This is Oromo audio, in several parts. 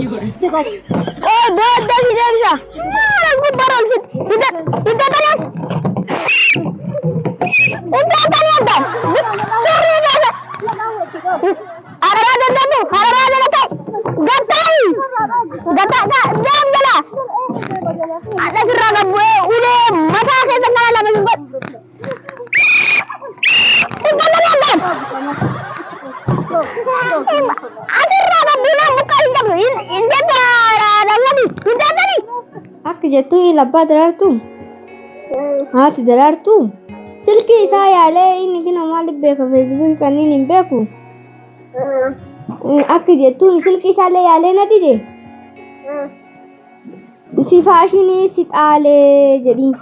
Qoy booddee si deebisa. Maal as gubbaarra ol fitti. Hidda hidda tanaas. Hidda tanii adda. Surrii keessa. Hararaa danda'u hararaa jala ta'e. Gattaa'i. Gattaa deem jala. Hadha sirraa gad bu'ee ulee mataa keessa kana lama sin godhu. Hidda tanii adda. Asirraa gad buunaan buqqaa hin qabdu. Hin danda'u. Hin danda'u. Akka jettuu abbaa daraartuu? Haati daraartuu? Silkii isaa yaalee inni kina maaliif beeka feesbuukii kanneen hin beeku? Akka jettuun silkii isaallee yaalee na dide. Si faashinii si xaalee jedhiin.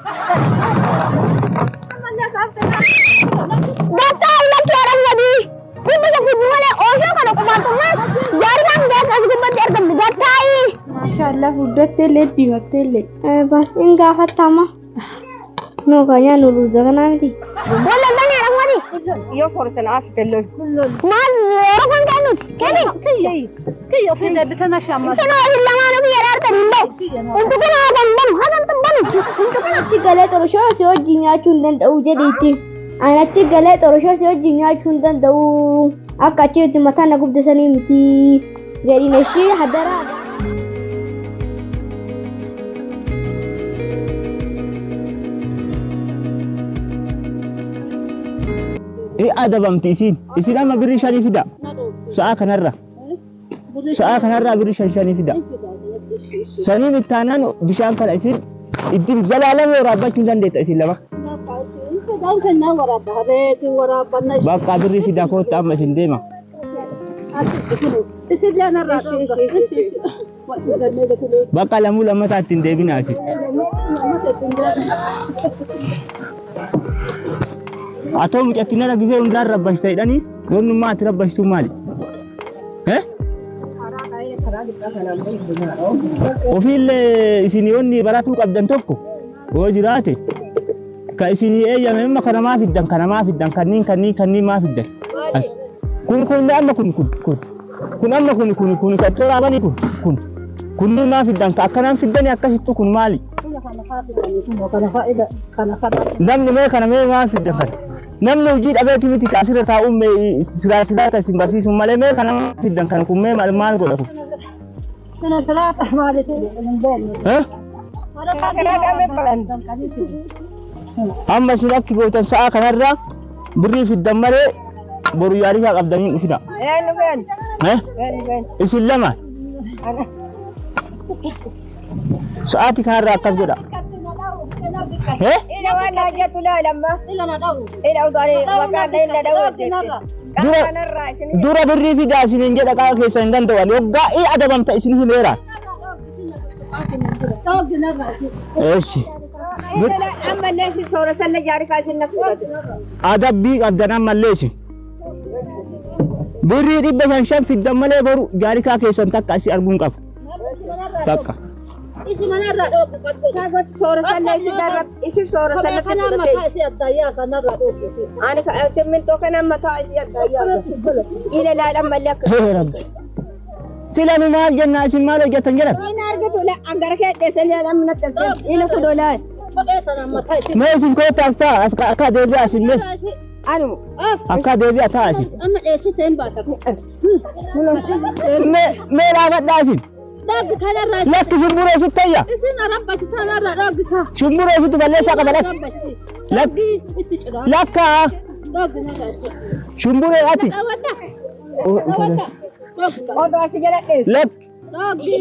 Gattaa lakki argamanii dhibba tokko malee oosoo kana qubaattummaa jaarkaan gaafa as gubbatti argamtu gattaa'i. Maashaallah furdattee illee diimattee illee. Hin gaafattama. Nuu kan nyaannu ruuza kanaa miti. Wallallaan argamanii Yoo forsan as tellol. maal yeroo kan kennuti kenni. Kiyya ofii deebisana shamma. Kunoo isin lamaanuu biyya dhaartan hin ba'u. Wanti kun hagan banu hagan tun banu. Wanti kun Achi galee xoroshoo si wajjin nyaachuu hin danda'u jedhiitti. Ani achi galee xoroshoo si wajjin nyaachuu hin danda'u. Akka achitti mataa na gubde sanii miti. Jedhiin ishii hadaraa. Adabamti isiin. Isin amma birrii shanii fida. Sa'a kanarra. Sa'a kanarraa birrii shan shanii fida. Saniin itti aanaan bishaan kana isin ittiin zalaalam waraabbachuu hin dandeetta isin lama. Bakka birrii fida kootta amma isin deema. Bakka lamuu lammataa ittiin deebinaa isin. Atoo mucattiin nana gisee hundaan rabbashta jedhanii wannummaa ati rabbashtuu maali? Eh? Ofiillee isin wanni baratuu qabdan tokko yoo jiraate ka isinii eeyyame amma kana maa fiddan kana maa fiddan kanniin kanniin kanniin maa fiddan? As. Kun kun amma kun kun kun kun amma kun kun kun kan toraabanii kun kun kunniin maa fiddan ka akkanaan fiddanii akkasittu kun maali? Namni mee kana mee maal fiddan kana? Namni hojii dhabeeti miti ka asirra taa'uun mee siraa siraa isin barsiisuun malee mee kana maal fiddan kana kun mee maal maal godha kun? Eh? Amma isin akki gootan sa'a kanarra birrii fiddan malee boru yaalii isaa qabdanii hin dhufina. Eh? Isin lama sa'aatii kanarra akkas godha. Eh? Dura dura birrii fidaa isiniin jedha qaama keessan hin danda'an yoggaa i adabamta isin himeera. Eeshi. Ammallee si sooratalle jaarikaa isin na fudhate. Adabbii qabdan ammallee isin. Birrii 500 fiddan malee boru jaarikaa keessan takka asii arguun qaba. Takka. Sooratalle isin darra isin sooratalle fudhate. Ani simmintoo kana mataa isii adda yaasa. Ila laal ammallee akka. Ee Rabbi. Sila nu maal jennaa isin maal hojjettan jedhan? Inni argatu la angara kee dheesse laal amma natti argatu. Ila kudoo laal. Mee isin kootta as ta'a as akka deebi'a isin mee Anuma. akka deebi'a ta'a isin. Mee mee dhaabadhaa isin. Lakki shumburee sitti tayya. Shumburee sitti balleessaa qaba lakki. Lakki lakka shumburee ati. Odoo asi jala dheesse. Lakki.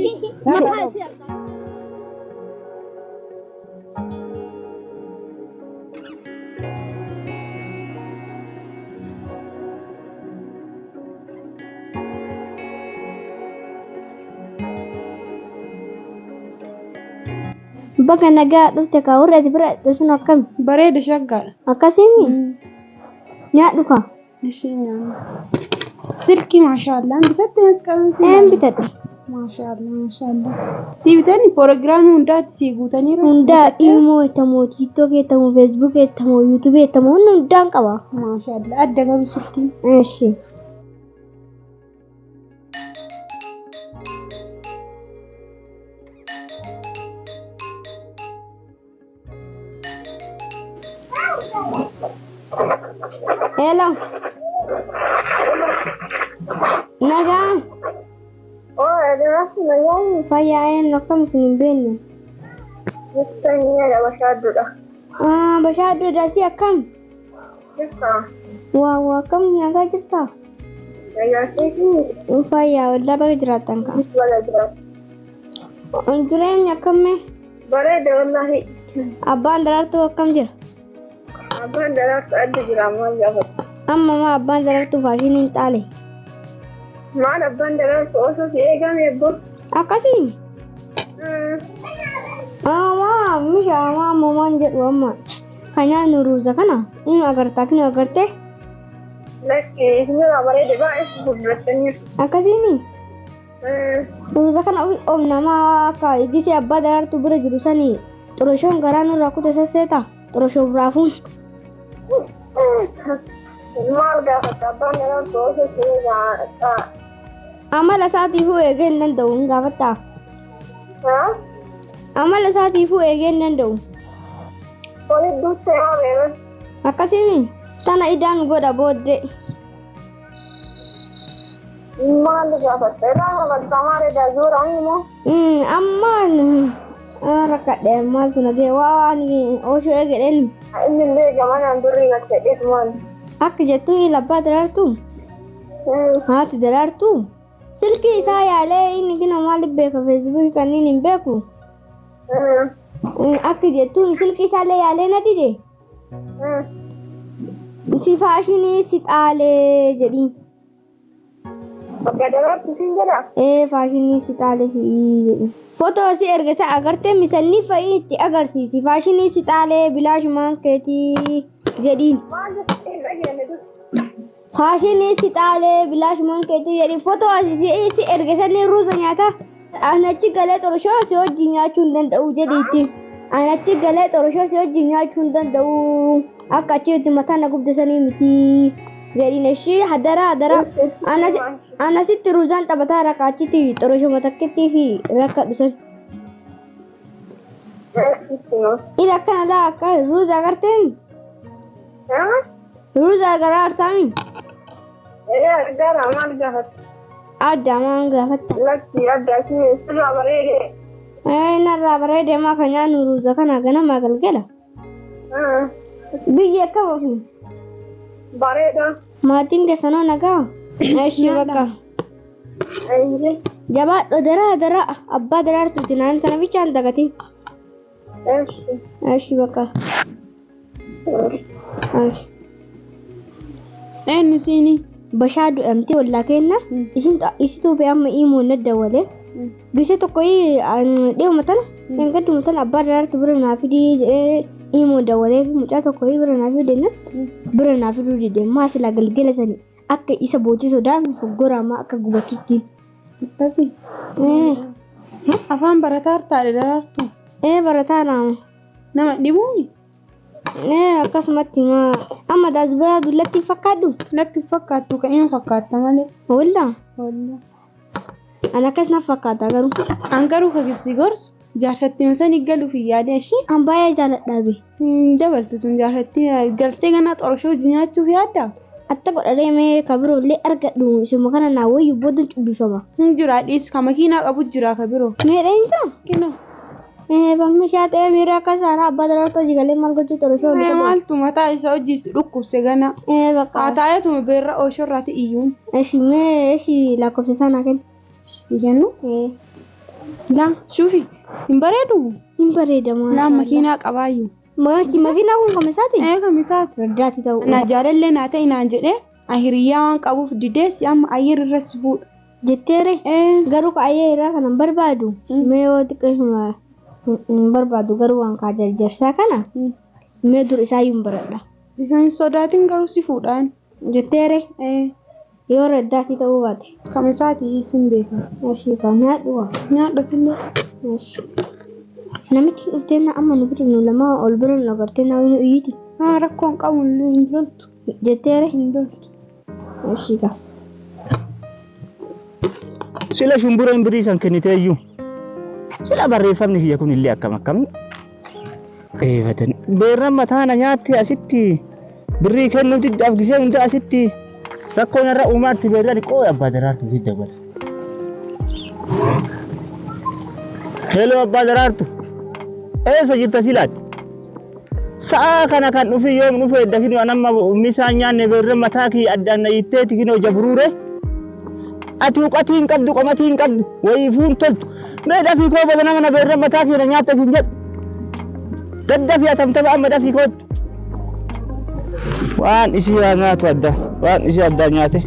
Bakka nagaa dhufte kaa warri ati bira dhaqxe sun akkami? Bareeda shaggaadha. Akkasiimi? Nyaadhu kaa. Ishee nyaanna. Silkii maashaallah bitatte masqalaa. Een bitadhe. Maashaallah maashaallah. Sii bitani piroogiraamii hundaatti sii guutaniiru. Hundaa imoo ettamoo tiiktook ettamoo feesbuuk ettamoo yuutuubii ettamoo wanni hundaan qaba. Maashaallah adda garuu silkiin. Eshi. Hello. Nagaa. Fayyaa een akkam isin hin beekne. Ah, Bashaadduudha si akkam? Waa waa akkam nagaa jirtaa? Fayyaa waldaa baga jiraattan ka'a. Jireenya akkammee? Bareeda wallahi. Abbaan daraartuu akkam jira? Abbaan daraartuu adda jira maal gaafata? Amma maa abbaan daraartuu faashinii hin xaale? Maal abbaan daraartuu osoo si eegame eebbo? Akkasii? Maa mishaa maa ammoo maan jedhu amma kan nyaannu ruuza kana inni agartaa kinu agartee? Lakki isinirraa bareeda baay'ee gurgurattanii. Akkasiini? Ruuza kana ofi oomnamaa akka gisee abbaa daraartuu bira jiru sanii xoroshoon garaa nurraa kute sasseeta xoroshoof raafuun. Maal gaafatta abbaan daraartuu osoo si eegaa? Amala isaatiifuu eegee hin danda'u hin gaafattaa. Amala isaatiifuu eegee hin danda'u. Walitti duuttee haa Akkasiimi tana idaan godha booddee. Maal gaafatta? Irraa gaafatta maal zuura immoo? Amma rakkadhe maaltu na ga'e waa waan oshoo eegedheen. Inni illee gamanaan durii galchadheetu maal? Akka jettu labbaa daraartuu haati daraartuu silkii isaa yaalee inni kina maaliif beeka feesbuukii kanneen hin beeku. Akka jettu silkii isaallee yaalee na dide. Si faashinii si xaalee jedhiin. Bakka daraartu siin jedhaa? Ee faashinii si xaalee si jedhiin. Footoo si erga isa agartee misanni fa'ii itti agarsiisi. Faashinii si xaalee bilaashumaan keetii jedhiin. Maal jettee hin dhageenye dur? Faashinii si xaalee bilaashumaan keetii jedhiin. Footoo si erga sanni ruuza nyaata. Ani achi galee xoroshoo si wajjin nyaachuu hin danda'u jedhiitti. Ani achi galee xoroshoo si wajjin nyaachuu hin danda'u. Akka achitti mataa na gubde sanii miti. Jedhiin ishii hadara hadara. Anasitti ruuzaan taphataa rakka achitti xoroshoo matakkitti fi rakka dhusan. Ila akkana laa akka ruuza agartee ruuza garaa arsaami. Ee argaara maal gaafatta? Adda maan gaafatta. Lakki adda sirraa bareede. Ee narraa bareede maa kan nyaannu ruuza kana ganama galgala. Biyyi akkam ofii? Bareeda. Maatiin keessanoo nagaa? Eshi bakka. Jabaadhu daraa daraa abbaa daraartuuti naan sana bichaan dagatin. Eshi. Eshi bakka. Eshi. Eenyu siini? Bashaa du'amtee ollaa kenna. Isin isituu bee amma imoo na dawwale. Gisee tokko dhiyooma tana gadduma tana abbaa daraartu bira naa fidii jedhee imoo dawwalee mucaa tokko bira naa fidee bira naa fiduu dide maa silaa galgala sani akka isa boochisuu daan goramaa akka gubatutti. Akkasii. Afaan barataa taadhe daraartu. Ee barataa naama. Nama dhibuuni? Ee akkasumatti maa amma daasbaa dullatti fakkaadhu. Natti fakkaattu kan inni fakkaatta malee. Wallaa. Wallaa. Ani akkas na fakkaata garuu. An garuu kagissi gorsu jaarsatti sanii galuuf hin yaadne ishee. An baay'ee jaaladha be. Hin dabaltu tun jaarsatti galtee ganaa xoroshoo hojii nyaachuuf yaadda? Atta godhadhee mee ka biroollee argadhu isuma kana naa wayyu boodan cubbifama. Hin jira dhiis ka makiinaa qabu jira ka biroo. Meedha hin jira? Kinoo. Ee bamni shaaxee miira akka isaanaa abbaa daraartuu hojii galee maal gochuu xoroshoo Ee maaltu mataa isaa hojii si dhukkubse ganaa. Ee bakka. Haa taa'eetuma beerra ooshorraati iyyuun. Eshi mee eshi lakkoofsa isaa naa kenni. Si kennu? Ee. Laa shuufi hin bareedu? Hin bareeda maal. Laa makiinaa qabaayyuu. Makiinaa kun kam isaati? Ee kam isaati. Raddaati ta'u. Na jaalallee naa ta'e naan jedhee hiriyaa waan qabuuf didee si amma ayyee irra si fuudha. Jetteere. Garuu ka ayyee irraa kana hin barbaadu. Mee yoo xiqqeessuma hin barbaadu garuu waan kaa jarjarsaa kana mee dur isaayyuu hin baradha. Isaan sodaatin garuu si fuudhaan. Jetteere. Yoo raddaati ta'uu baate. Kam isaati sin beeka. Ashii kaa nyaadhu waa. Nyaadhu Ashii. Namichi dhuftee na amma nu bira nu lamaa ol bira nu agartee na nu iyyiti. Haa rakkoon qabu hin loltu. Jetteere. Hin loltu. Ashii kaa. Sila shumbureen birii san kenniteeyyuu. Sila barreeffamni kiyya kun illee akkam akkam. Eefatan. Beerran mataa na nyaatti asitti birrii kennuu diddaaf gisee hunda asitti rakkoo narra uumaatti beerran qooyi abbaa daraartu si dabala. Heloo abbaa daraartu. Eessa jirta silaati? Sa'aa kana kan dhufi yoom dhufe edda kinoo an amma misaan nyaanne beerran mataa kiyya addaan na hiitteeti kinoo jabruure. Ati huqatii hin qabdu qomatii hin qabdu wayiifuu hin toltu. Mee dafii koo bada nama na beerran mataa kiyya na nyaatta siin jedhu. Daddafii atamtama amma dafii koottu. Waan isii haa nyaatu adda waan isii addaa nyaate.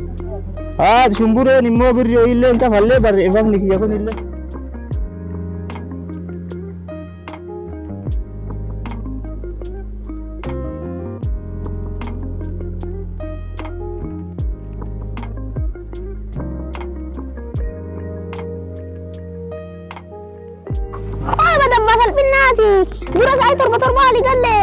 Haa shumbureen immoo birri wayiillee hin kafallee barreeffamni kiyya kunillee. Qooma dammaa salphinnaati. Dura sa'aatii torba torba oli galle.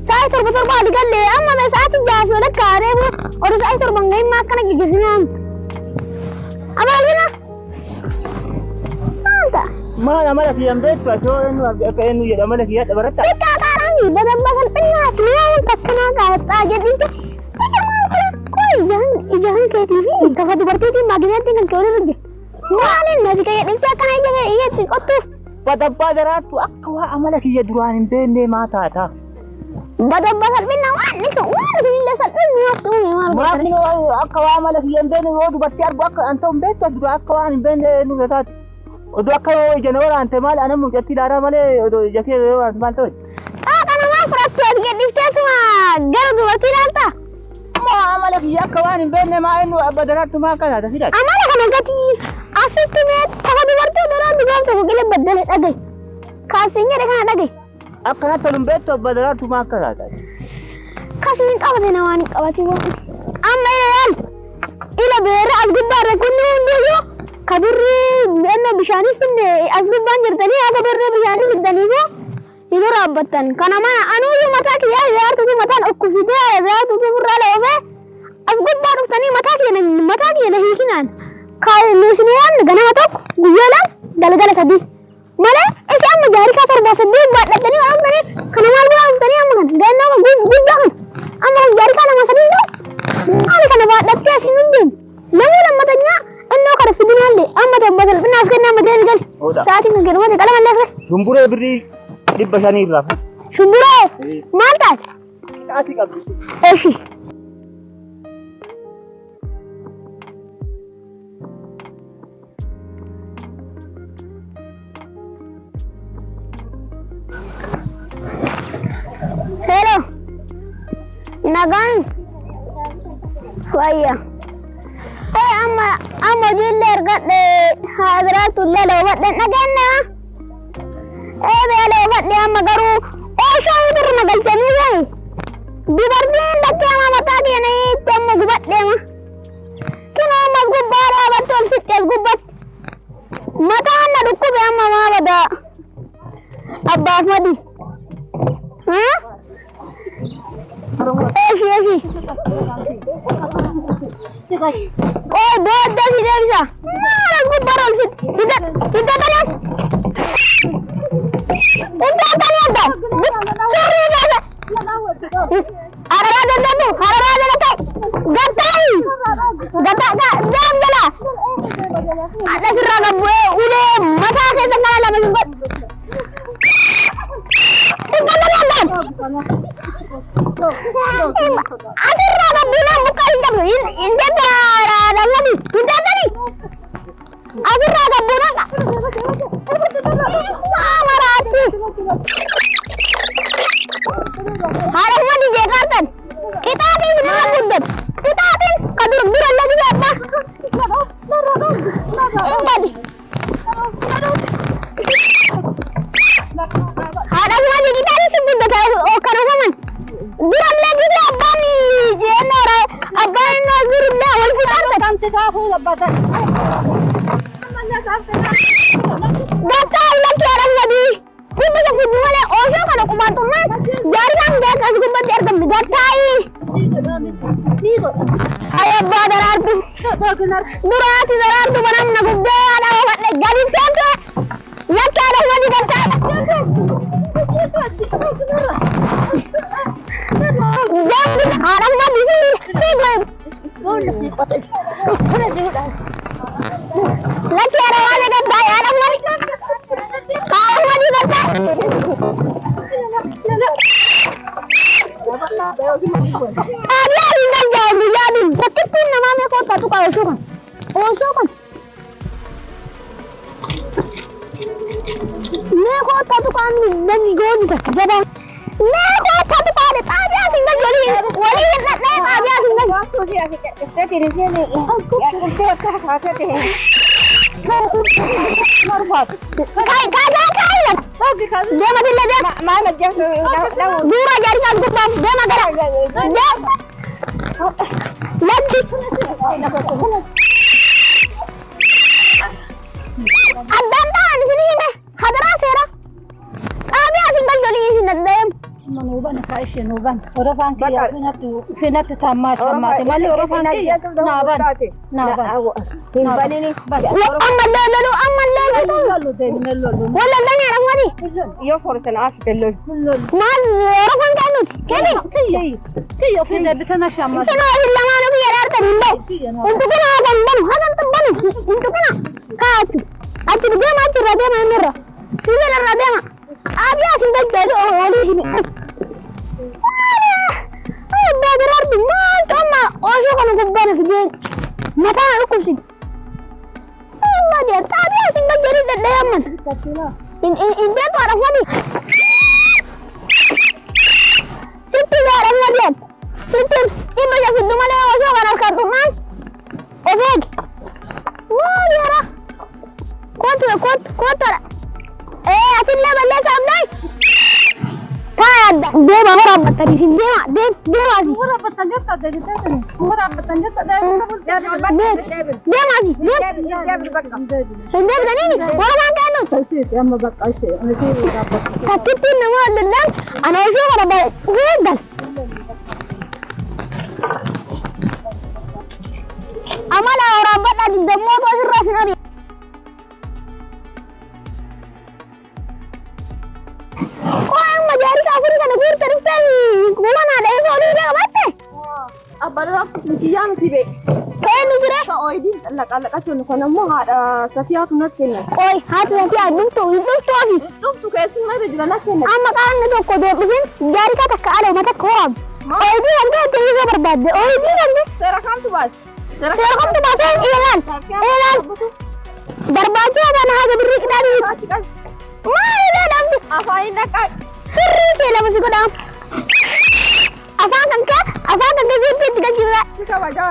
Sa'aatii torba torba oli galle. Amma mee sa'aatii jaha fi walakkaa reefu oduu sa'aatii torba hin gahin maa akkana geggeessinaan. Amma salphina. Maal ta'a? Maal amala kiyya hin beektu ati hoo eenyu akka eenyu jedhu amala kiyya baratta. Xiqqaa qaaraani badamma salphinnaati. Mi'a wanta akkanaa qaadhaa jedhinte. Ija maal kana? Qoy ijaan keetii fi kafa dubartiitiin maagineettiin kan kee walirra jira. Maaliin na si qayyadhimtee akkana ija kee ija itti qottuuf? Badabbaa daraartu akka waa amala kiyya duraan hin beeknee maa taata? Badabba salphinna waan ni ta'u waan isinillee salphinni nyaattu uume maal Maaf godhare? ni akka waa amala kiyya hin beekne yoo dubartii argu akka an ta'u hin beektu dura akka waan hin beekne nu taate. Oduu akka yoo ija na waraante maal ana mucattii daaraa malee oduu ija kee yoo waraante maal ta'u? Xaaqa namaa fudhattee ati gadhiifteetuma gara dubartii ilaalta? Moo amala kiyya akka waan hin beekne maa inni abba daraartu maa akka taata sidaati? Amala kana gatii asitti mee tafa dubartii daraan dubaaf tokko qilee baddale dhagaye. Kaasiin jedhe kana dhagaye. Akka natti tolu hin beektu abba daraartu maa akka taata? Kasiin qabate na waan hin qabatin waan. Amma ilaal ila beera as gubbaa irra kunni hundiyyuu ka birrii ennoo bishaanii finne as gubbaan jirtanii haga birrii bishaanii fiddanii koo hin waraabbattan. Kana mana anuuyyuu mataa kiyyaa yaartutu mataan ukkufitee yaartutu furraa loofee as gubbaa dhuftanii mataa kiyya mataa kiyya na hiikinaan. Ka nu isin yaadne ganama tokko guyyaa lama galgala sadii. Malee isi amma jaarikaa torba saddeet baadhattanii waan dhuftanii kana maal godhaa dhuftanii amma kana gannoo kan guddaa kana amma kun jaarikaa lama sadii ta'u maali kana baadhattee asiin hin deemu. Lamuu lammatanyaa innoo kana fidinaallee amma torba salphinaa as kennaa amma deemi gali. Oda. Sa'aatiin kan kennu mate qalama illee as gali. Shumburee birrii 500 irraa fuudhu. Shumburee maal taate? Ati qabdu. Eshi. Hello. Nagaan fayya. Eh amma amma hojiillee argadhe haadiraatu illee loobadhe dhageenye. Eh bee loobadhe amma garuu ooshaa irra na galchanii gahi. Dubartiin bakkee amma mataa kiyya na hiitte amma gubadhe ma. Kunoo amma as gubbaa dhaabatte ol fixxe as gubbatti. Mataan na dhukkube amma maa badaa. Abbaaf madi. Haa? Eshi eshi. Qoy booddee si deebisa. Maal as gubbaa ol fixxe. Hidda hidda tanas. Hidda tani adda. Surrii keessa. Hararaa danda'u hararaa jala ta'e gattaa'i gatta deem jala hadha sirraa gabbu'ee ulee mataa keessa kana lama sin godhu. Asirraa gabbuunaan buqqaa hin qabdu hin danda'amani hin danda'ani asirraa gabbuunaan maraatti. Haadha uummanni jeeqaartan qixaatiin isin irra guddatu qixaatiin ka dur dura illee gisee abbaa hin gadi. Haadha uummanni qixaatiin si guddata kan uumaman dura illee gisee abbaan jeennoora abbaan inni dur illee wal fixaartan. Gattaa lakki haadha uummanni. Gubba isa fudhu malee oosoo kana qubaantummaan jaarsaan beeka as gubbatti argamtu gattaa'ii. Ay abbaa daraartu. Duraati daraartu banam na gubbee haadha oofadhe gadi seente lakki haadha uummanni gattaa'ii. Lakki haadha waan gaddaa haadha mani. Haadha mani gaddaa. Xaabiyaa hin danda'amu yaadin takkittiin namaa mee kottaa tuqa oosoo kan. Oosoo kan. Mee kottaa tuqaan namni goonni takka jabaa. Mee kottaa tuqaadhe xaabiyaa hin galchu walii hin dhadhee xaabiyaa hin galchu. Kai kai kai kai. Deema dillee deema. Duura jaarii kan gubbaan deema gara. Deema. Lakki. Addaan ta'an isinii hime hadaraa seera. Xaabiyaa hin galchu walii hin dhadhee. Nuuban ka ishee nuuban orofaan kiyya finatti tammaate malee orofaan kiyya naaban naaban. Ammallee lolu ammallee lolu. Lolu deemnee lolu. Walla lani haadha Yoo forsan as lolu. Maal orofaan kennuti kenni. Kiyya ofii deebitee na shammaate. Kinoo isin lamaanuu biyya dhaartan hin ba'u. Intu kuna hagan banu hagan banu intu kuna kaatu. Achi deema achi irra deema inni irra. Sibiila irra deema. Xaabiyaa isin galchu olii isin. Abbaa biraarti maaltu amma oosoo kana gubbaan fidee mataa na dhukkubsite. Abbaa jee xaabiyaa isin galchu olii dhadhee amman. Hin deetu haadha fadi. Sitti gaadha madiyaan. Sitti dhibba jafi malee osoo kan harkaan dhumnaan of eegi. Maal yara? Kootu kootu kootu. Ee atillee balleessa abdaay. Taa deema waraabbattanii isin deema deema asii. Waraabbattan jirta deebitee waraabbattan jirta deebitee. Deema asii deema. Hin deebitanii warabaan kennuut. Amma bakka ishee waraabbattu. Takkittiin nama addunaan ana osoo kana cufee gala. Amala waraabbadhaa digdammoota asirraa sin ari'a. Qoy amma jaarii afurii kana guurte dhuftee quba naa dha'ee soolii bee qabatte. Abbaan kiyyaa miti bee. Ka'ee nu jire. Ooyidiin laqalaqachuun kun ammoo haadha Safiyaatu natti kenna. Qoy haati Safiyaa dhuftu dhuftu ofi. Dhuftu keessummaa irra jira natti kenna. Amma qaamni tokko doo dhufin jaarii ka takka ala uummata takka horaabu. Ooyidii kan ta'e itti dhiisuu barbaadde. Ooyidii kan ta'e. Seera kamtu baase? Seera kamtu baasee ilaal ilaal. Barbaachisa kana haga birrii qixaadhi. Maal illee dhabdu. Afaan dhaqaa. Sirrii kee lama si godhaa. Afaan kan kee afaan kan kee zibbii itti galchirra.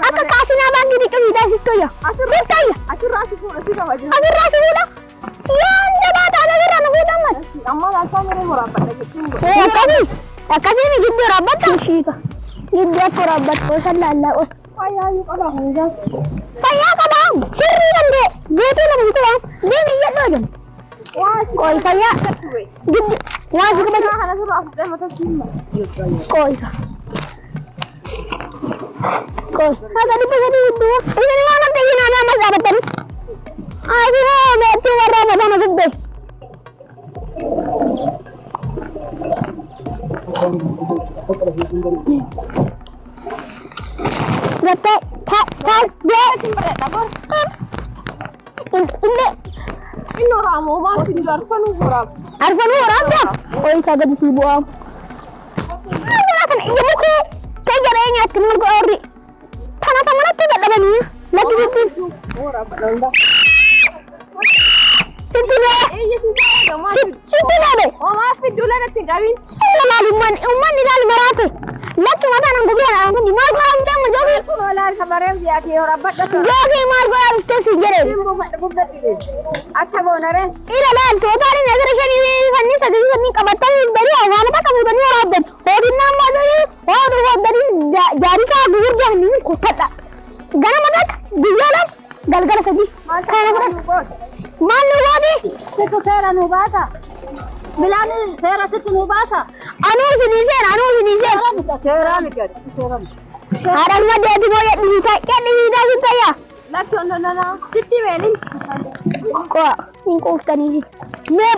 Akka kaasinaa baankii xiqqoo fiidaa sitti toya. Sitti toya. Achirraa si fuudha si kabaja. Asirraa si fuudha. Yoon jabaa taate asirraa nu fuudha ammas. Amma laaltaa miree waraabbadha jechuun godha. Akkasii akkasii mi gidduu raabbatta. Shiika gidduu akka raabbattu osoo laallaa os. Fayyaa qabaa sirrii danda'e guutuu lama si qabaa deemi iyyadhu jedhu. Qoy fayyaa gidduu waan si qabatu. Kana sirraa fuudhee mataa si hima. Qoy. Qoy haga 300 gidduu isin waan adda isin ammas dhaabattanii. Asirraa meechuu warra mataa na gubbee. Gattee ta ta jee. Illee Inni horaamu homaa fi arfanuu horaamu. arfanuu waraabdaa qoy isaa gadi sii bu'aa. Maal kana ija mukee ta'e jaree nyaatti marga oorri. Tana tamanatti dadhabanii lakki sitti sitti bee sitti bee. Homaa fi duula natti hin qabin. Ila laal ummanni ummanni laal maraate. Lakki mataa nan gubee na kun maal godhaa dhuftee amma joogii. Kun olaal kabareef dhiyaatee horaabbadha. Joogii maal godhaa dhuftee si jedhee. Akka boonaree. Ila laal tootaaliin asirra shanii fanni sadii sanii qabatanii dhuftanii afaan takka fuutanii waraabdan. Hoodinnaa ammoo adii hooduu hooddanii jaarii kaa gugurdaa hin kuttadha. Ganama takka guyyaa lama galgala sadii. Kana fudhadhu. Maal nu gooti? Situ seera nu baasa. Bilaan seera situ nu baasa. Anuu isinii seera anuu isinii seera. Seera miti seera miti. Haadha dhuma deebi moo jedhisiisaa jedhisiisaa sittayyaa. Lakki onnonona sitti meelin. Qo'a hin quuftanii. Mee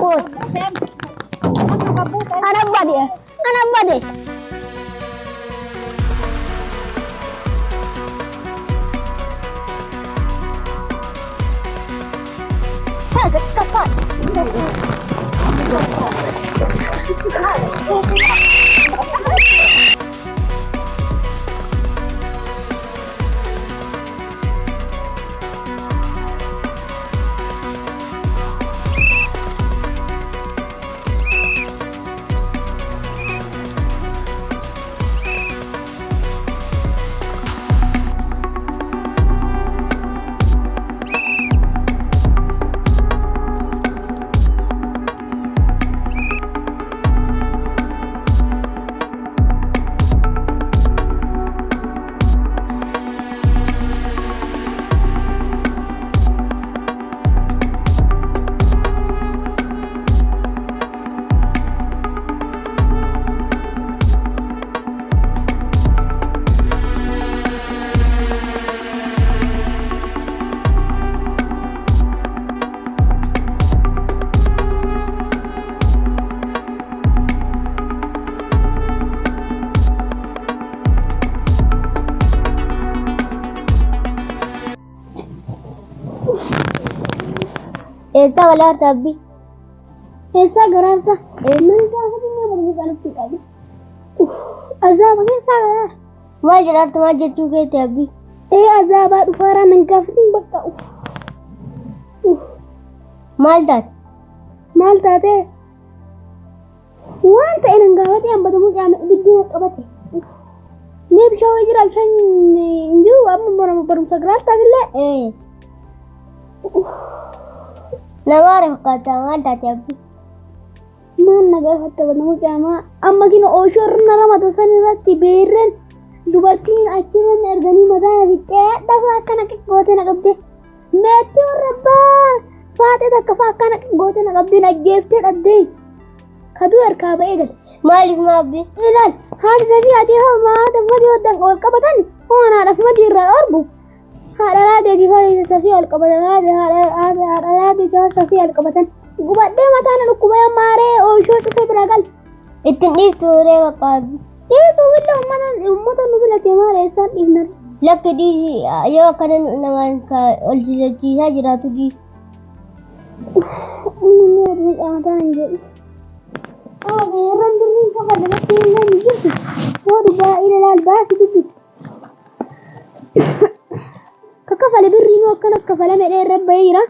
Qo'a. Ana bade ana bade. Eessaa galaarta abbi? Eessaa garaarta? Nan gaafatinne barumsa alatti qabi. Azaaba keessaa garaara. Maal jedhaarta maal jechuu keetti abbi? Ee azaabaa dhufaaraa nan gaafatin bakka. Maal taate? Maal taatee? Waan ta'e nan gaafate hambatamu caame ibiddi na qabate. Mee bishaan wayii jira bishaan hin jiru amma barumsa garaartaaf illee. Ee. Nama haara fakkaata maal taate abbi? Maal na gaafatte batamu caamaa amma kina ooshoo irra ramatu san irratti beerren dubartiin achirra na erganii mataa na fixxee dhafa akkana gootee na qabde. Meetti warra abbaa faaxee takka faa akkana gootee na qabdee na ajjeeftee dhabdee kaduu harkaa ba'ee gale. Maaliif maa abbi? Ilaal haati safii ati haa maata fadii hodhan ol qabatan hoonaadhaaf madii irraa orbu. Haadha raadeetii fadii safii ol qabatan haadha raadeetii safii ol qabatan. Gubadhee mataa na dhukkubee maaree ooyishoo cufee bira gal. Ittiin dhiiftu ree bakka abbi. Dhiisuuf illee uummata nu filate maal eessaan dhiifna? Lakki dhiisi yoo akkana namaan ka ol jirachiisaa jiraatu dhiisi. Inni aduu mataa hin jedhu. Beerran birriin kafalle bakki illee hin jirtu. Boodu baay'ee ilaal baasi dubbisu. Ka kafale birriin akkana kafalame dheerra bahee jira.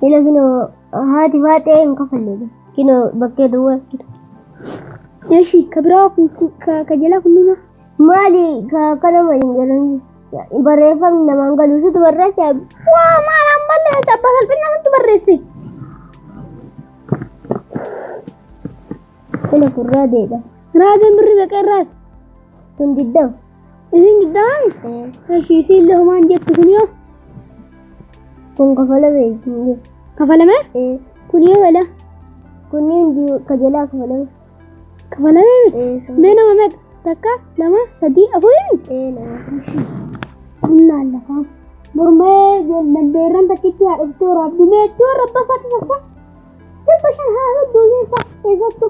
Ila kinoo haati faaxee hin kafalle. Kinoo bakkee duwwaa jira. Eshi ka biraa ka jalaa kunnima. Maali ka kana waliin jedhan barreeffamni namaan galu situ barreesse abbi. Waa maal ammallee abbaa salphina namatti barreesse. Ila kun raadeedha. Raadeen birrii meeqa irraati? Kun diddama. Isin diddamaan? Eshi isin illee homaan jettu kun yoo Kun kafalame hin kafalame? jiru. Kun yoo wala Kunniin hundi ka jalaa kafalame. kafalame? Mee nama meeqa? Takka, lama, sadii, afurii? Ee nama. Humnaan lafaa. Mormee beerran takkitti haa dhuftee waraabdu meetti warra abbaa faati takka. Dhibba shan haa dhugdu fa eessattu.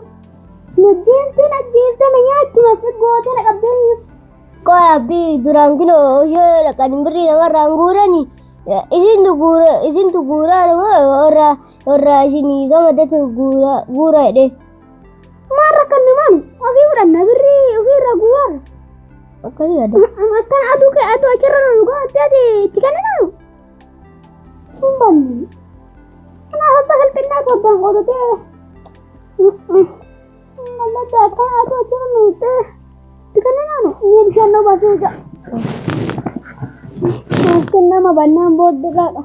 Najjeeftee najjeeftee na nyaattu na gootee na qabdee. Qoy abbi duraan kinoo yoo dhaqan birrii namarraan guurani isintu guura isintu guuraa moo warra warra isinii ramadatu guura guura jedhe. Maal rakkanne maanu ofii fudhanna birrii ofii irraa guuraarra. Akkami yaada? Akkana aduu kee aduu achirra nu gootee ati itti kenninaanu. Hin banne. Kanaaf abbaa salphinaa torbaan qotatee. Mallattoo akkana aduu achirra nu gootee itti kenninaanu. Inni bishaan nu baasuu ja'a. Naaf kennama bannaan booddee qaaqa.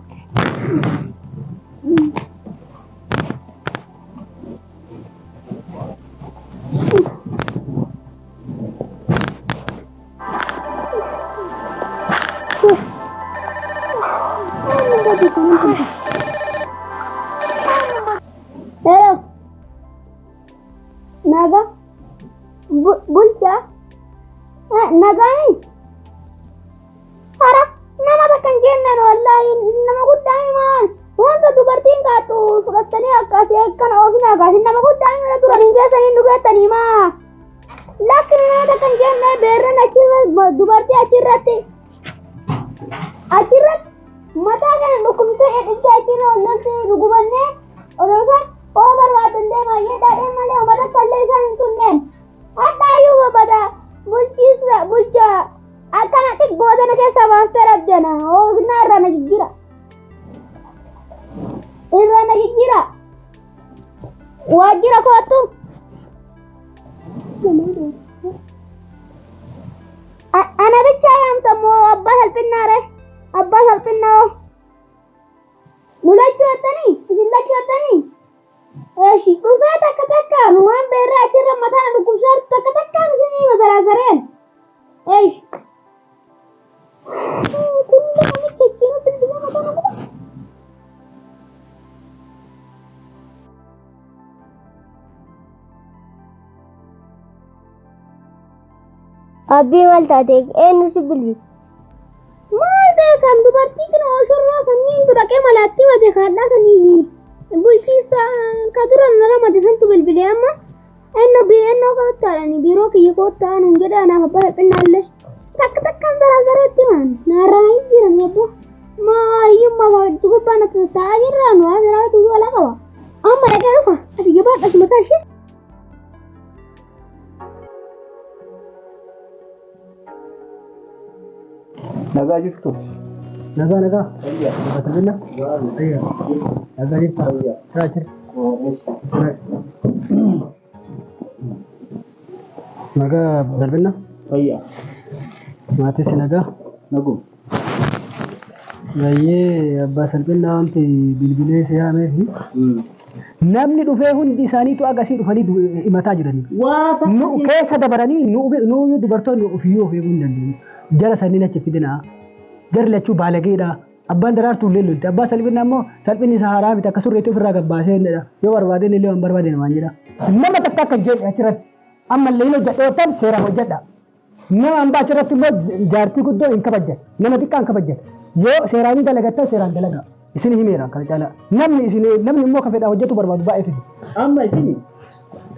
Hello. Naga. Bulchaa. Nagaani. Hara nama takka hin kennan wallaahi nama guddaa himaan. Wanta dubartiin kaattu fudhattanii akkasii akkana oofina akkasii nama guddaa himana turanii keessanii dhugattanii maa. Lakki nama takka hin kenne beerran achirra dubartii achirratti. Achirratti mataa kana dhukkubsee dhibdee achirra ol loltee dhugubannee orofaan oo barbaadan deemaa jedhaadheen malee uummata kallee isaan hin tunneen. Hadhaayyuu babbada bulchiisa bulchaa akkana xiqqoo tana keessaa baastee dhabdena hoognaa irraa na jijjiira. Irraa na jijjiira. Waajjira koottu. Ana bichaa yaamta moo abbaa salphinnaa ree? Abbaa salphinnaa hoo? Nu lachuu jettanii? Isin lachuu jettanii? Eeshi dhufee takka takkaan waan beerraa achirra mataa na dhukkubsaa jirtu takka takkaan isin hima saraasareen. Eeshi. Kun namicha ittiin bilbila mataa na guba. Abbii maal taate eenyu si bilbile? Maal beekan dubartii kana oshorroo sanniin dhaqee malaatti mate kaadhaa sanii bulchiinsa ka dura na ramade santu bilbilee amma enno ennoo koottaadhani biiroo kiyya koottaa nun jedha anaaf abbaa salphinnaallee takka takkaan zarazareetti maan naarraa hin jiran yabbo maa hiyyummaa gubbaa natti taa'aa jirraa nu waan jiraatu alaa qaba amma dhaqee dhufa ati jabaadha asuma ishee. Nagaa jirtu. Nagaa nagaa. Nagaa nagaa jirta. Siraa jira. Nagaa salphina. Fayyaa. Maatii si nagaa. Nagum. Baay'ee abbaa salphinaa wanti bilbilee si yaameefi. Namni dhufee hundi isaaniitu agasii dhufanii himataa jiranii. Nu keessa dabaranii nu dubartoonni ofiyyuu of eeguu hin dandeenyu. Jara sanniin achi fidinaa. Jarri lachuu baalageedha. Abbaan daraartuu illee lolti. Abbaa salphinaa immoo salphinni isaa haaraa miti akka surreetti ofirraa gabbaasee jedha. Yoo barbaade illee waan barbaade namaan jedha. Nama takka akka jedhe achirratti ammallee hin hojjedhe yoo ta'an seeraan hojjedha. Nama hambaa achirratti immoo jaartii guddoo hin kabajjan. Nama xiqqaa hin kabajjan. Yoo seeraan hin dalagattan seeraan dalagaa. Isin himeera kana caalaa. Namni isin namni immoo kan fedhaa hojjetu barbaadu baay'ee fidi. Amma isin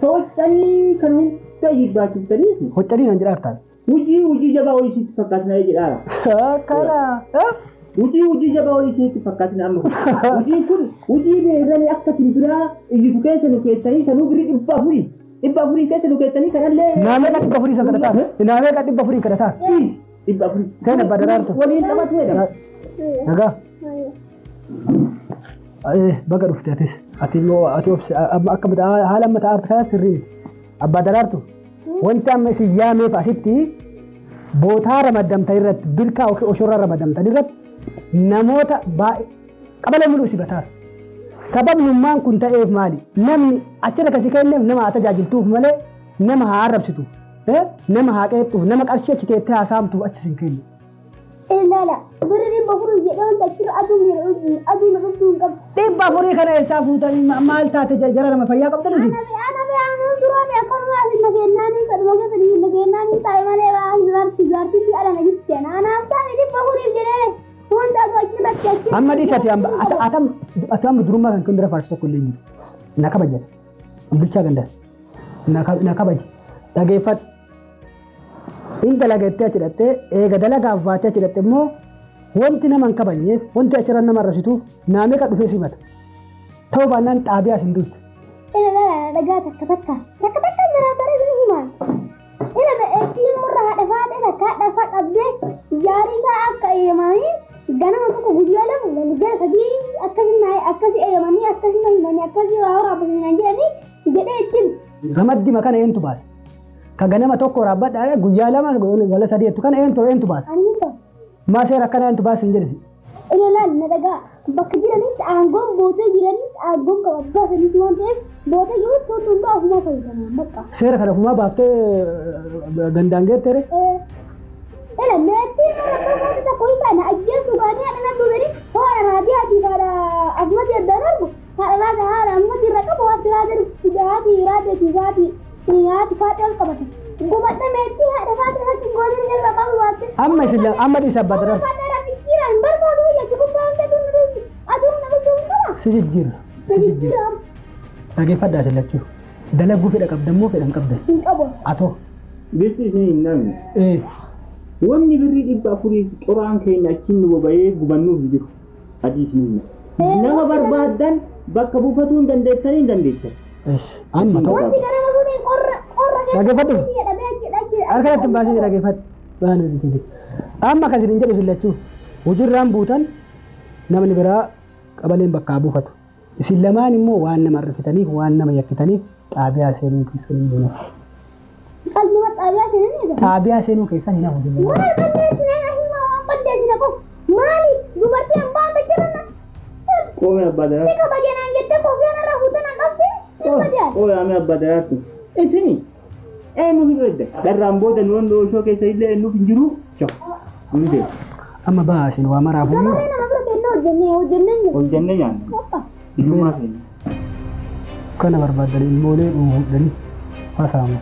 hoccanii kan hunda jibbaachiftaniif Hoccanii nan jedhaa taate. hojii hojii jabaa wayii isitti fakkaatina jedhaara. Kana. Hojii hojii jabaa wayii isinitti fakkaatina amma kun. Hojiin kun hojii beerranii akka simbiraa iyyitu keessa nu keessanii sanuu birrii 400. 400 keessa nu keessanii kanallee. Naamee kan 400 san kadhataa. Naamee kan 400 kadhataa. 400. Seen abbaa daraartu. Waliin taphatu jedhama. Nagaa. Baga dhufte atis. Ati immoo ati obsi akka haala amma ta'aa kana sirrii miti. Abbaa daraartu. Wanti amma isin yaameef asitti bootaa ramadamtan irratti birkaa yookiin oshorraa ramadamtan irratti namoota baay'ee qabala mul'u si bataas. Sababnummaan kun ta'eef maali? Namni achirra kasi kenneef nama haa tajaajiltuuf malee nama haa arrabsituuf, nama haa qeexxuuf, nama qarshii achi teettee haa saamtuuf achi sin kennu. Ilaala birri 400 jedhee wanta achirra aduun aduun dhuftuu hin qabdu. 400 kana eessaa fuutanii maal taate jara nama fayyaa qabdan isin? Ana beekamuu duraan akkanuma asin nageenyaanii kadhuma keessanii nageenyaanii taa'e malee waan jaartii jaartii ala na jirti anaaf taa'e 400 jedhee wanta aduu achirratti achi. Amma dhiisati atam ati amma durummaa kan kun bira faarsu tokko illee hin jiru. Na kabajata. Bulchaa gandaas. Na kabaji. Dhageeffadhu. In dalagattee achi hidhattee eega dalagaaf baatee achi hidhatte immoo wanti nama hin kabajneef wanti achirra nama arrabsituuf naamee kan dhufee simata. Ta'uu baannaan xaabiyaa sin dultu. Ila dhagaa takka takka takka takka jira bara ni himan. Ila ittiin murra haadha faatee takka haadha faa qabdee jaarii isaa akka eeyyamanii ganama tokko guyyaa lama guyyaa sadii akkasii naa akkasii eeyyamanii akkasii na himanii akkasii waa waraabbatanii naan jedhanii jedhee ittiin. Ramaddima kana eentu baase? Ka ganama tokko waraabbadhaa guyyaa lama gala sadii jettu kana eentu eentu baase? Ani hin baase. Maa seera akkana eentu baase hin jedhisi. Ila laal na dhagaa bakka jiranitti aangoon bootee jiranitti aangoon qaba baasanitti waan ta'eef bootee jirutti wanti hundaa ofumaa fayyadaman bakka. Seera kana ofumaa baaftee gandaan geettere. Ila meetii mara tokko tokko hin taane ajjeesu gaanii haadha nan duubeni haadha raadiyaatii haadha afumatti addaan argu haadha raada haadha afumatti irra qabu haati raadiyaatii haati raadiyaatii haati haati faaxee ol qabate. Gubadha meetii haadha faaxee irratti gooliin irra qabu baatte. Amma isin amma dhiisa abbaa daraar. Faaxee irratti jiran barbaadu jechuun gubbaa hunda aduun nama jiru qaba. Si jijjiirra. Si jijjiirra. Dhageeffadhaa isin lachuu. Dalaguu fedha qabdan moo fedha hin qabdan? Hin qabu. Atoo. Bifti isin hin namni. Wanni birrii 400 qoraan keenya achiin nu boba'ee gubannuuf jiru. Adii isin himna. Nama barbaaddan bakka buufatuu hin dandeessanii hin dandeessan. Amma ta'u. Wanti ganama sun qorra qorra Dhaggeeffadhu. jedhamee achi Harka natti hin baasin dhaggeeffadhu. Waan nuti jedhu. Amma kan isin jedhu isin lachuu hojiirraan buutan namni biraa qabaleen bakkaa buufatu. Isin lamaan immoo waan nama arrabsitaniif waan nama yakkitaniif xaabiyaa seenuu keessan hin hafu. Qalbuma xaabiyaa seenanii Xaabiyaa seenuu keessan hin hafu. Maal balleessine na hima waan balleessine qof maali dubartii abbaan takkirana Qoomee abbaa si daraartu. kabajanaan jettee koofiyaan irraa fuutan an dhabde hin badiyan. Qoomee abbaa daraartu. Isini eenyuuf hin edda. Dharraan booda nu wanni oolchoo keessa illee eenyuuf hin jiru. Choo. Inni deema. Amma ba'aa isin waa maraafuyyuu. Gamaree nama bira kennee hojjennee hojjennee hin jiru. Hojjennee nyaanna. Qopha. Hiyyummaa keenya. Kana barbaaddan ilmoolee dhuunfudhanii hasaamu.